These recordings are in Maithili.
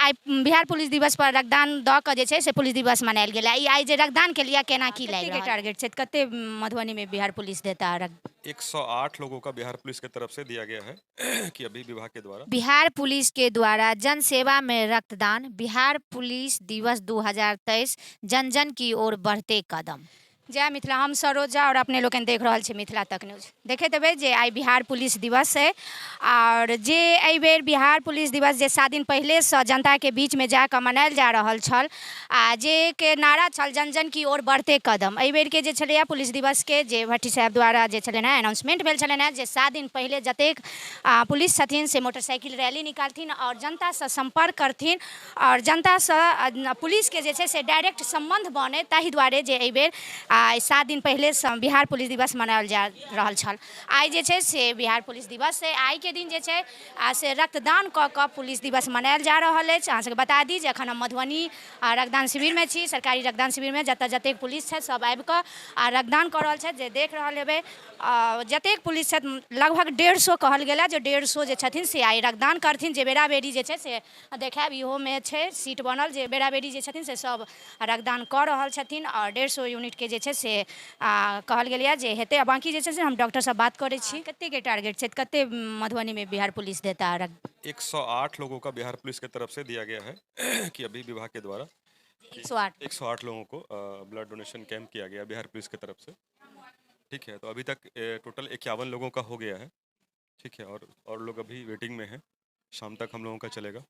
आइ बिहार पुलिस दिवस पर रक्तदान दऽ कऽ जे छै से पुलिस दिवस मनायल गेल। ई आइ जे रक्तदान केलियै, केना की लागि रहल? टारगेट छै कते मधुबनी में बिहार पुलिस देता रक्त? 108 लोगों का बिहार पुलिस की तरफ से दिया गया है कि अभी विभाग के द्वारा। बिहार पुलिस के द्वारा जन सेवा में रक्तदान, बिहार पुलिस दिवस 2023, जन जन की ओर बढ़ते कदम। जय मिथिला, हम सरोजा और अपने लोकनि देख रहल छी मिथिला तक न्यूज। देखैत हेबै जे आइ बिहार पुलिस दिवस अइ आओर जे एहिबेर बिहार पुलिस दिवस जे 7 दिन पहिलेसँ जनताके बीचमे जाकऽ मनायल जा रहल छल आ जे के नारा छल "जन जन की ओर बढ़ते कदम"। एहिबेरके जे छलैए पुलिस दिवसके जे भट्टी साहेब द्वारा जे छलनि हेँ अनाउंसमेंट भेल छलनि हेँ जे 7 दिन पहिले जतेक पुलिस छथिन से मोटरसाइकिल रैली निकालथिन आओर जनतासँ सम्पर्क करथिन आओर जनतासँ पुलिसके जे छै से डायरेक्ट सम्बन्ध बनै। ताहि दुआरे जे एहिबेर 7 दिन पहिलेसँ बिहार पुलिस दिवस मनाओल जा रहल छल। आइ जे छै से बिहार पुलिस दिवस अइ। आइके दिन जे छै से रक्तदान कऽ कऽ पुलिस दिवस मनायल जा रहल अछि। अहाँ सबके बता दी जे एखन हम मधुबनी रक्तदान शिविरमे छी, सरकारी रक्तदान शिविरमे, जतऽ जतेक पुलिस छथि सब आबि कऽ आ रक्तदान कऽ रहल छथि। जे देख रहल हेबै, जतेक पुलिस छथि, लगभग 150 कहल गेल जे 150 जे छथिन से आइ रक्तदान करथिन। जे बेराबेरी जे छै से देखायब, इहोमे छै सीट बनल, जे बेराबेरी जे छथिन से सब रक्तदान कऽ रहल छथिन आओर 150 यूनिटके जे छै से कहल गेलैए जे हेतै। आ बाँकी जे छै से हम डॉक्टरसँ बात करै छी। कतेके टारगेट छै, कते मधुबनीमे बिहार पुलिस देता रक्त? 108 लोगों का बिहार पुलिस की तरफ से दिया गया है कि अभी विभाग के द्वारा। 108? 108 लोगों को ब्लड डोनेशन कैंप किया गया बिहार पुलिस की तरफ से, ठीक है। तो अभी तक टोटल 51 लोगों का हो गया है, ठीक है, और लोग अभी वेटिंग में हैं। शाम तक हम लोगों का चलेगा।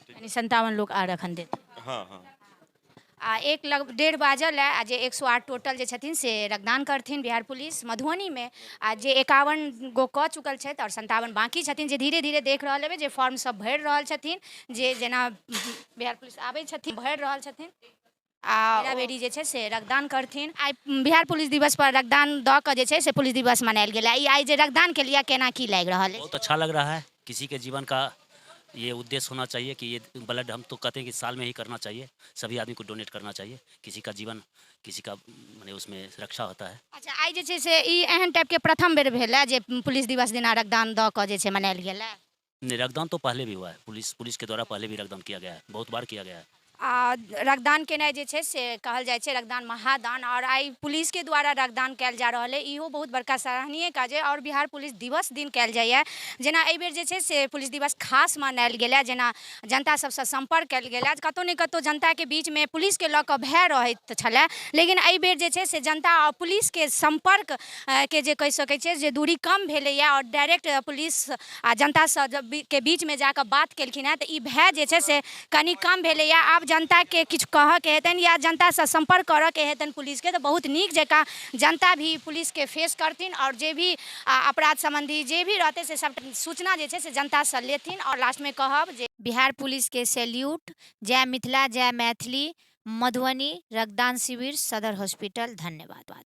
यानी 57 लोग आर एखन देत? हाँ। आ एक लग 1:30 बाजल है आ जे 108 टोटल जे छथिन से रक्तदान करथिन बिहार पुलिस मधुबनीमे आ जे 51 गो कऽ चुकल छथि आओर 57 बाँकी छथिन, जे धीरे धीरे देख रहल हेबै जे फॉर्म सब भरि रहल छथिन, जे जेना बिहार पुलिस आबै छथिन, भरि रहल छथिन आ बेराबेरी जे छै से रक्तदान करथिन। आइ बिहार पुलिस दिवस पर रक्तदान दऽ कऽ जे छै से पुलिस दिवस मनायल गेल। ई आइ जे रक्तदान केलियै, केना की लागि रहल अछि? बहुत अच्छा लग रहा है। किसी के जीवन का ये उद्देश्य होना चाहिए कि ये ब्लड, हम तो कहते हैं कि साल में ही करना चाहिए, सभी आदमी को डोनेट करना चाहिए। किसी का जीवन, किसी का माने उसमें रक्षा होता है। अच्छा, आइ जे छै से ई एहन टाइपके प्रथम बेर भेल है जे पुलिस दिवस दिना रक्तदान दऽ कऽ जे छै मनायल गेल है? नहीं, रक्तदान तो पहले भी हुआ है। पुलिस पुलिस के द्वारा पहले भी रक्तदान किया गया है, बहुत बार किया गया है। आ रक्तदान केनाइ जे छै से कहल जाइ छै रक्तदान महादान आओर आइ पुलिसके द्वारा रक्तदान कयल जा रहल अइ, इहो बहुत बड़का सराहनीय काज अइ। आओर बिहार पुलिस दिवस दिन कयल जाइए। जेना एहिबेर जे छै से पुलिस दिवस खास मनायल गेल जेना जनता सबसँ सम्पर्क कयल गेल। कतहु ने कतहु जनताके बीचमे पुलिसके लऽ कऽ भय रहैत छलै, लेकिन एहिबेर जे छै से जनता आओर पुलिसके सम्पर्क के जे कहि सकै छियै जे दूरी कम भेलैए आओर डायरेक्ट पुलिस आ जनतासँ के बीचमे जाकऽ बात केलखिन हेँ, तऽ ई भय जे छै से कनि कम भेलैए। आब जनताके किछु कहऽके हेतनि या जनतासँ सम्पर्क करऽके हेतनि पुलिसके, तऽ बहुत नीक जकाँ जनता भी पुलिसके फेस करथिन आओर जे भी अपराध सम्बन्धी जे भी रहतै से सब सूचना जे छै से जनतासँ लेथिन। आओर लास्टमे कहब जे बिहार पुलिसके सैल्यूट। जय मिथिला, जय मैथिली। मधुबनी रक्तदान शिविर, सदर हॉस्पिटल। धन्यवाद।